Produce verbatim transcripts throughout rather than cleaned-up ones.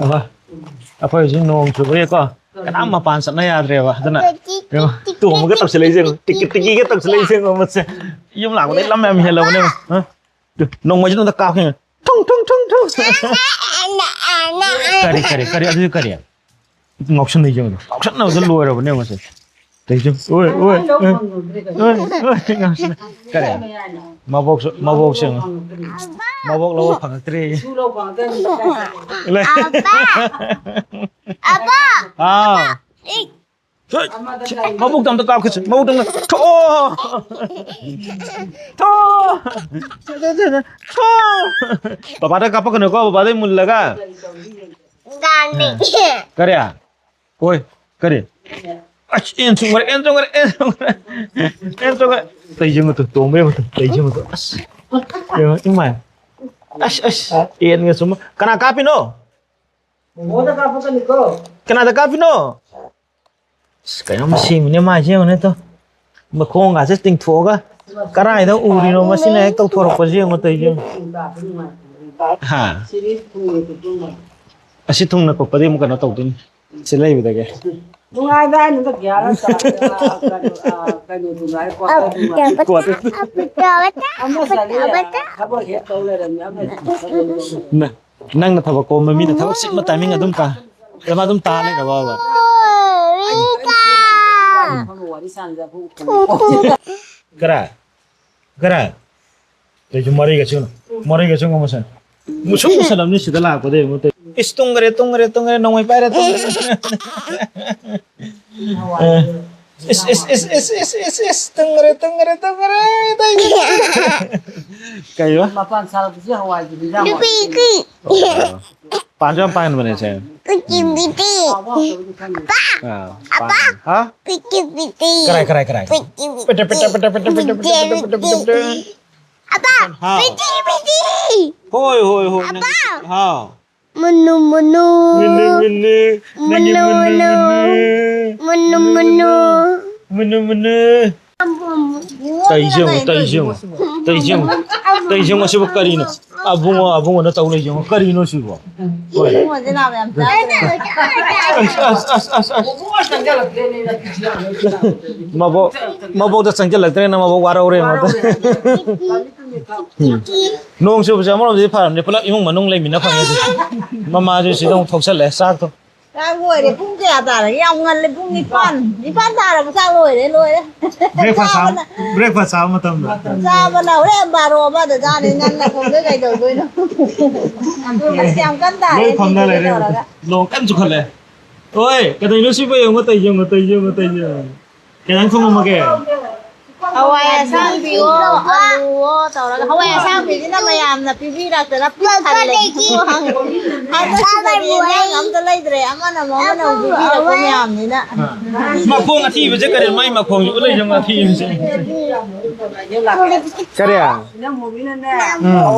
ꯑꯍꯣꯏ꯫ ꯑꯩꯈꯣꯏ ꯍꯧꯖꯤꯛ ꯅꯣꯡ ꯆꯨꯕꯒꯤꯀꯣ, ꯀꯅꯥꯝ ꯃꯄꯥꯟ ꯆꯠꯅ ꯌꯥꯗ꯭ꯔꯦꯕ꯫ ꯑꯗꯨꯅ ꯌꯦꯡꯉꯣ, ꯇꯣꯡꯕꯒ ꯇꯧꯁꯤꯜꯂꯛꯏꯁꯦ ꯌꯦꯡꯉꯣ, ꯇꯤꯛꯀꯤ ꯇꯤꯛꯀꯤꯒ ꯇꯧꯁꯤꯜꯂꯛꯏꯁꯦ ꯌꯦꯡꯉꯣ, ꯃꯁꯦ꯫ ꯌꯨꯝ ꯂꯥꯛꯄꯗꯩ ꯂꯝ ꯌꯥꯝ ꯍꯦꯜꯂꯕꯅꯦ꯫ ꯍꯥ? ꯇꯨ, ꯅꯣꯡꯃꯩꯁꯦ ꯅꯉꯣꯟꯗ ꯀꯥꯞꯈꯤꯅꯦ꯫ ꯊꯨꯡ, ꯊꯨꯡ, ꯊꯨꯡ, ꯊꯨꯡ꯫ ꯀꯔꯤ, ꯀꯔꯤ, ꯀꯔꯤ? ꯑꯗꯨꯗꯤ ꯀꯔꯤ? ꯉꯥꯎꯁꯟꯅꯩꯁꯦ ꯌꯦꯡꯉꯣ꯫ ꯉꯥꯎꯁꯟꯅꯕꯗ ꯂꯣꯏꯔꯕꯅꯦ ꯌꯦꯡꯉꯣ ꯁꯦ꯫ ꯇꯧꯔꯤꯁꯦ ꯌꯦꯡꯉꯣ꯫ ꯑꯣꯏ, ꯑꯣꯏ, ꯑꯣꯏ꯫ ꯑꯣꯏ, ꯑꯣꯏ, ꯉꯥꯎꯁꯟꯅ-, ꯀꯔꯤ? ꯃꯕꯣꯛꯁꯨ, ꯃꯕꯣꯛꯁꯦ ꯌꯦꯡꯉꯣ꯫ ꯃꯕꯣꯛ ꯂꯧꯕ ꯐꯪꯉꯛꯇ꯭ꯔꯦ꯫ ꯂꯩ꯫ ꯍꯥꯎ꯫ ꯃꯕꯨꯛꯇ ꯑꯝꯇ ꯀꯥꯞꯈꯤꯁꯤ꯫ ꯃꯕꯨꯛꯇ ꯑꯝꯇ ꯊꯣꯛꯑꯣ꯫ ꯊꯣꯛꯑꯣ꯫ ꯊꯣꯛꯑꯣ꯫ ꯕꯕꯥꯗ ꯀꯥꯞꯄꯛꯀꯅꯨꯀꯣ, ꯕꯕꯥꯗꯩ ꯃꯨꯜꯂꯒ꯫ ꯀꯔꯤ? ꯍꯣꯏ, ꯀꯔꯤ? ꯑꯁ, ꯑꯦꯟ ꯆꯣꯡꯈ꯭ꯔꯦ, ꯑꯦꯟ ꯆꯣꯡꯈ꯭ꯔꯦ, ꯑꯦꯟ ꯆꯣꯡꯈ꯭ꯔꯦ, ꯑꯦꯟ ꯆꯣꯡꯈ꯭ꯔꯦ꯫ ꯇꯧꯔꯤꯁꯦ ꯌꯦꯡꯉꯨ ꯇꯨ, ꯇꯣꯡꯕ ꯌꯦꯡꯉꯨ ꯇꯨ, ꯇꯧꯔꯤꯁꯦ ꯌꯦꯡꯉꯨ ꯇꯨ꯫ ꯑꯁ꯫ ꯌꯦꯡꯉꯨ, ꯏꯃꯥꯏ꯫ ꯑꯁ, ꯑꯁ, ꯑꯦꯟꯒ ꯆꯨꯝꯕ꯫ ꯀꯅꯥ ꯀꯥꯞꯄꯤꯅꯣ? ꯃꯣꯃꯣꯗ ꯀꯥꯞꯄꯛꯀꯅꯤꯀꯣ꯫ ꯀꯅꯥꯗ ꯀꯥꯞꯄꯤꯅꯣ? ꯑꯁ, ꯀꯩꯅꯣꯝ ꯁꯦꯝꯃꯤꯅꯦ ꯃꯥꯏꯁꯦ, ꯌꯦꯡꯉꯨꯅꯦ ꯇꯣ꯫ ꯃꯈꯣꯡꯒꯥꯁꯦ ꯇꯤꯡꯊꯣꯛꯑꯒ ꯀꯔꯥꯏꯗ ꯎꯔꯤꯅꯣ ꯃꯁꯤꯅ ꯍꯦꯛ ꯇꯧꯊꯣꯔꯛꯄꯁꯦ ꯌꯦꯡꯉꯣ ꯇꯧꯔꯤꯁꯦ ꯌꯦꯡꯉꯣ꯫ ꯍꯥ? ꯑꯁꯤ ꯊꯨꯡꯅ ꯀꯨꯞꯄꯗꯤ ꯑꯃꯨꯛ ꯀꯩꯅꯣ ꯇꯧꯗꯣꯏꯅꯤ꯫ ꯁꯤ ꯂꯩꯕꯗꯒꯤ꯫ ꯅꯨꯡꯉꯥꯏꯕ ꯍꯥꯏꯅꯤꯗ ꯒ꯭ꯌꯥꯟ ꯑꯃ ꯇꯥꯗꯦ꯫ ꯑ, ꯀꯩꯅꯣ, ꯑ, ꯀꯩꯅꯣꯗꯨ ꯉꯥꯏ, ꯀ꯭ꯋꯥꯇꯔꯗꯨ ꯉꯥꯏ꯫ ꯀ꯭ꯋꯥꯇꯔ꯫ ꯑꯃ ꯆꯠꯂꯦ, ꯊꯕꯛ ꯍꯦꯛ ꯇꯧ ꯂꯩꯔꯝꯃꯦ, ꯑꯃ ꯆꯠꯂꯦ꯫ ꯅ-, ꯅꯪꯅ ꯊꯕꯛ ꯀꯣꯝꯕ ꯃꯤꯅ ꯊꯕꯛ ꯆꯤꯟꯕ timing ꯑꯗꯨꯝ ꯇꯥ-, ꯑꯗꯨꯝ, ꯑꯗꯨꯝ ꯇꯥ ꯂꯩꯔꯕꯕ? ꯑꯩ ꯀꯔꯤ ꯁꯨꯔꯨꯅꯣ? ꯋꯥꯔꯤ ꯁꯥꯟꯅꯖꯕꯕꯨ꯫ ꯀꯔꯥꯏ? ꯀꯔꯥꯏ? ꯀꯩꯁꯨ ꯃꯔꯩꯒ ꯆꯤꯡ-, ꯃꯔꯩꯒ ꯆꯤꯡꯉꯨ ꯃꯁꯦ꯫ ꯃꯨꯁꯨꯛ ꯃꯨꯁꯜꯂꯝꯅꯤ ꯁꯤꯗ ꯂꯥꯛꯄꯗꯩ ꯑꯃꯨꯛ ꯇꯧ-, ꯏꯁ, ꯇꯨꯝꯈꯔꯦ, ꯇꯨꯝꯈꯔꯦ, ꯇꯨꯝꯈꯔꯦ, ꯅꯣꯡꯃꯩ ꯄꯥꯏꯔꯦ, ꯇꯨꯝꯈꯔꯦ꯫ ꯑꯦ, ꯏꯁ, ꯏꯁ, ꯇꯨꯝꯈꯔꯦ, ꯇꯨꯝꯈꯔꯦ, ꯇꯨꯝꯈꯔꯦ, ꯇꯧꯏꯁꯦ꯫ ꯀꯩꯕ? ꯃꯄꯥꯟ ꯁꯥꯔꯛꯄꯁꯦ ꯍꯋꯥꯏꯒꯤ ꯍꯤꯟꯖꯥꯡ ꯑꯣꯏꯔꯦ꯫ ꯑꯣ꯫ ꯄꯥꯟꯁꯨ ꯌꯥꯝ ꯄꯥꯟꯕꯅꯦ ꯁꯦ꯫ ꯄꯤꯇꯤ ꯄꯤꯇꯤ꯫ ꯑꯄꯥ꯫ ꯑꯥ, ꯑꯄꯥ꯫ ꯄꯥꯟ-, ꯍꯥ? ꯄꯤꯇꯤ ꯄꯤꯇꯤ꯫ ꯀꯔꯥꯏ, ꯀꯔꯥꯏ, ꯀꯔꯥꯏ? ꯄꯤꯇꯤ ꯄꯤꯇꯤ꯫ ꯄꯤꯇꯤ ꯄꯤꯇꯤ, ꯄꯤꯇꯤ ꯄꯤꯇꯤ, ꯄꯤꯇꯤ ꯄꯤꯇꯤ, ꯄꯤꯇꯤ ꯄꯤꯇꯤ꯫ ꯑꯄꯥ꯫ ꯍꯥꯎ꯫ ꯄꯤꯇꯤ ꯄꯤꯇꯤ꯫ ꯍꯣꯏ, ꯍꯣꯏ, ꯍꯣꯏ, ꯅꯪ-, ꯑꯄꯥ꯫ ꯍꯥꯎ꯫ ꯃꯨꯅꯨ ꯃꯨꯅꯨ꯫ ꯃꯨꯅꯨ ꯃꯨꯅꯨ꯫ ꯅꯪꯒꯤ ꯃꯨꯅꯨ ꯃꯨꯅꯨ ꯃꯨꯅꯨ꯫ ꯃꯨꯅꯨ꯫ ꯃꯨꯅꯨ ꯃꯨꯅꯨ꯫ ꯃꯨꯅꯨ ꯃꯨꯅꯨ꯫ ꯇꯧꯏꯁꯦ ꯌꯦꯡꯉꯨ, ꯇꯧꯏꯁꯦ ꯌꯦꯡꯉꯨ꯫ ꯇꯧꯏꯁꯦ ꯌꯦꯡꯉꯨ꯫ ꯇꯧꯏꯁꯦ ꯌꯦꯡꯉꯨ꯫ ꯁꯤꯕꯨ ꯀꯔꯤꯅꯣ? ꯑꯕꯨꯡꯉꯣ, ꯑꯕꯨꯡꯉꯣꯅ ꯇꯧ ꯂꯩ ꯌꯦꯡꯉꯣ꯫ ꯀꯔꯤꯅꯣ ꯁꯤꯕꯣ? ꯍꯣꯏ꯫ ꯏꯕꯨꯡꯉꯣꯁꯦ ꯅꯥꯕ ꯌꯥꯝ ꯆꯥꯗ꯭ꯔꯦ꯫ ꯑꯁ, ꯑꯁ, ꯑꯁ, ꯑꯁ, ꯑꯁ꯫ ꯃꯕꯣꯛ, ꯃꯕꯣꯛꯇ ꯆꯪꯁꯤꯜꯂꯛꯇ꯭ꯔꯦꯅ ꯃꯕꯣꯛ ꯋꯥꯔꯧꯔꯦ ꯃꯗ꯫ ꯎꯝ꯫ ꯅꯣꯡ ꯆꯨꯕꯁꯦ ꯑꯃꯔꯣꯝꯗꯗꯤ ꯐꯔꯝꯅꯦ, ꯄꯨꯂꯞ ꯏꯃꯨꯡ ꯃꯅꯨꯡ ꯂꯩꯃꯤꯟꯅ ꯐꯪꯉꯦ ꯑꯗꯨ꯫ ꯃꯃꯥꯁꯨ ꯁꯤꯗ ꯑꯃꯨꯛ ꯊꯣꯛꯆꯜꯂꯦ ꯆꯥꯛꯇꯣ꯫ ꯆꯥꯛ ꯂꯣꯏꯔꯦ꯫ ꯄꯨꯡ ꯀꯌꯥ ꯇꯥꯔꯒꯦ? ꯌꯥꯝ ꯉꯜꯂꯦ꯫ ꯄꯨꯡ ꯅꯤꯄꯥꯟ꯫ ꯅꯤꯄꯥꯟ ꯇꯥꯔꯕ? ꯆꯥꯛ ꯂꯣꯏꯔꯦ, ꯂꯣꯏꯔꯦ꯫ Breakfast ꯆꯥꯕꯅ, ꯆꯥꯕ-, breakfast ꯆꯥꯕ ꯃꯇꯝꯗ꯫ ꯆꯥꯕꯅ ꯍꯣꯔꯦꯟ ꯕꯥꯔꯣ ꯑꯃꯗ ꯆꯥꯅꯤ꯫ ꯉꯟꯅ ꯊꯣꯡꯗꯣꯏ ꯀꯩꯗꯧꯗꯣꯏꯅꯣ? ꯑꯁ, ꯌꯥꯝ ꯀꯟ ꯇꯥꯔꯦ ꯂꯣꯏ ꯐꯝꯅ ꯁꯤꯗꯤ ꯂꯩꯔꯦ꯫ ꯇꯧꯔꯒ꯫ ꯅꯣꯡ ꯀꯟꯅ ꯆꯨꯈꯠꯂꯦ꯫ ꯑꯣꯏ, ꯀꯩꯗꯧꯅꯣ ꯁꯤꯕꯣ? ꯌꯦꯡꯉꯣ, ꯇꯧ ꯌꯦꯡꯉꯣ, ꯇꯧ ꯌꯦꯡꯉꯣ, ꯇꯧ ꯌꯦꯡꯉꯣ꯫ ꯀꯩ ꯏꯟꯖꯥꯡ ꯊꯣꯡꯉꯝꯃꯒꯦ? ꯍꯋꯥꯏ ꯑꯁꯥꯡꯕꯤꯑꯣ, ꯑꯂꯨꯑꯣ ꯇꯧꯔꯒ꯫ ꯍꯋꯥꯏ ꯑꯁꯥꯡꯕꯤꯁꯤꯅ ꯃꯌꯥꯝꯅ ꯄꯤꯕꯤꯔꯛꯇꯅ ꯄꯤꯛ ꯊꯜꯂꯦ꯫ ꯍꯟꯗꯛꯁꯤꯗꯗꯤ ꯏꯟꯖꯥꯡ ꯑꯝꯇ ꯂꯩꯗ꯭ꯔꯦ꯫ ꯑꯃꯅ ꯑꯃꯨꯛ, ꯑꯃꯅ ꯑꯃꯨꯛ ꯄꯤꯕꯤꯔꯛꯄ ꯃꯌꯥꯝꯅꯤꯅ꯫ ꯃꯈꯣꯡ ꯑꯊꯤꯕꯁꯦ ꯀꯔꯤ? ꯃꯥꯏ ꯃꯈꯣꯡꯁꯦ ꯎꯠꯂꯛꯏꯁꯦ ꯑꯊꯤꯕꯁꯦ꯫ ꯀꯔꯤ? ꯎꯝ꯫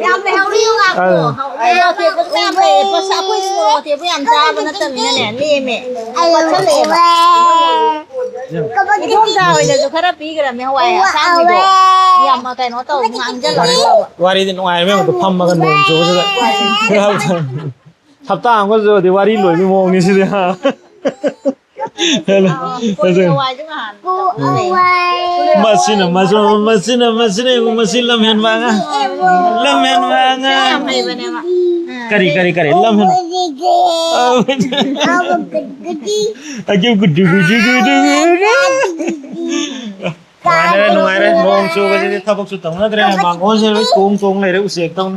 ꯌꯥꯝ ꯂꯩꯍꯧꯔꯤ, ꯉꯥꯏꯈꯣ꯫ ꯑꯥ꯫ ꯃꯣꯔꯣꯛ ꯑꯇꯦꯛꯄꯁꯨ ꯃꯌꯥꯝ ꯂꯩꯌꯦ꯫ ꯄꯣꯠꯁꯛ ꯑꯩꯈꯣꯏ ꯃꯣꯔꯣꯛ ꯑꯇꯦꯛꯄ ꯌꯥꯝ ꯆꯥꯕ ꯅꯠꯇꯕꯅꯤꯅꯅꯦ, ꯂꯦꯝꯃꯦ꯫ ꯄꯠꯁꯜꯂꯛꯑꯦꯕ꯫ ꯏꯗꯣꯝꯆꯥ ꯍꯣꯏꯗꯁꯨ ꯈꯔ ꯄꯤꯈ꯭ꯔꯃꯦ, ꯍꯋꯥꯏ ꯑꯁꯥꯡꯕꯤꯗꯣ꯫ ꯌꯥꯝ ꯀꯩꯅꯣ ꯇꯧ, ꯉꯥꯡꯖꯜꯂꯛꯑꯦꯕ꯫ ꯋꯥꯔꯤꯗꯤ ꯅꯨꯡꯉꯥꯏꯔꯝꯃꯦ, ꯑꯗꯨ ꯐꯝꯃꯒ ꯅꯣꯡ ꯆꯨꯕꯁꯤꯗ꯫ ꯍꯞꯇꯥ ꯑꯃꯒ ꯆꯨꯔꯗꯤ ꯋꯥꯔꯤ ꯂꯣꯏꯕꯒꯤ ꯃꯑꯣꯡꯅꯤ ꯁꯤꯗꯤ꯫ ꯍꯦꯜꯂꯣ꯫ ꯑꯥ, ꯀꯣꯂꯤ ꯍꯋꯥꯏꯗꯣ ꯉꯍꯥꯟ ꯇꯧꯔꯦ꯫ ꯃꯁꯤꯅ, ꯃꯁꯤꯅ, ꯃꯁꯤꯅ, ꯃꯁꯤꯅ, ꯌꯦꯡꯉꯨ, ꯃꯁꯤ ꯂꯝꯍꯦꯟꯕ ꯑꯉꯥꯡ꯫ ꯂꯝꯍꯦꯟꯕ ꯑꯉꯥꯡ꯫ ꯌꯥꯝ ꯍꯩꯕꯅꯦ ꯃꯥ꯫ ꯀꯔꯤ, ꯀꯔꯤ, ꯀꯔꯤ? ꯂꯝꯍꯦꯟ-, ꯑ, ꯑ, ꯒꯨꯗꯨ, ꯒꯨꯗꯨ, ꯒꯨꯗꯨ, ꯒꯨꯗꯨ꯫ ꯅꯨꯡꯉꯥꯏꯔꯦ, ꯅꯨꯡꯉꯥꯏꯔꯦ꯫ ꯅꯣꯡ ꯆꯨꯕꯁꯤꯗꯤ ꯊꯕꯛꯁꯨ ꯇꯧꯅꯗ꯭ꯔꯦ꯫ ꯃꯥꯡꯒꯣꯟꯁꯦ ꯂꯣꯏ ꯇꯣꯡ ꯇꯣꯡ ꯂꯩꯔꯦ ꯎꯆꯦꯛꯇꯧꯅ꯫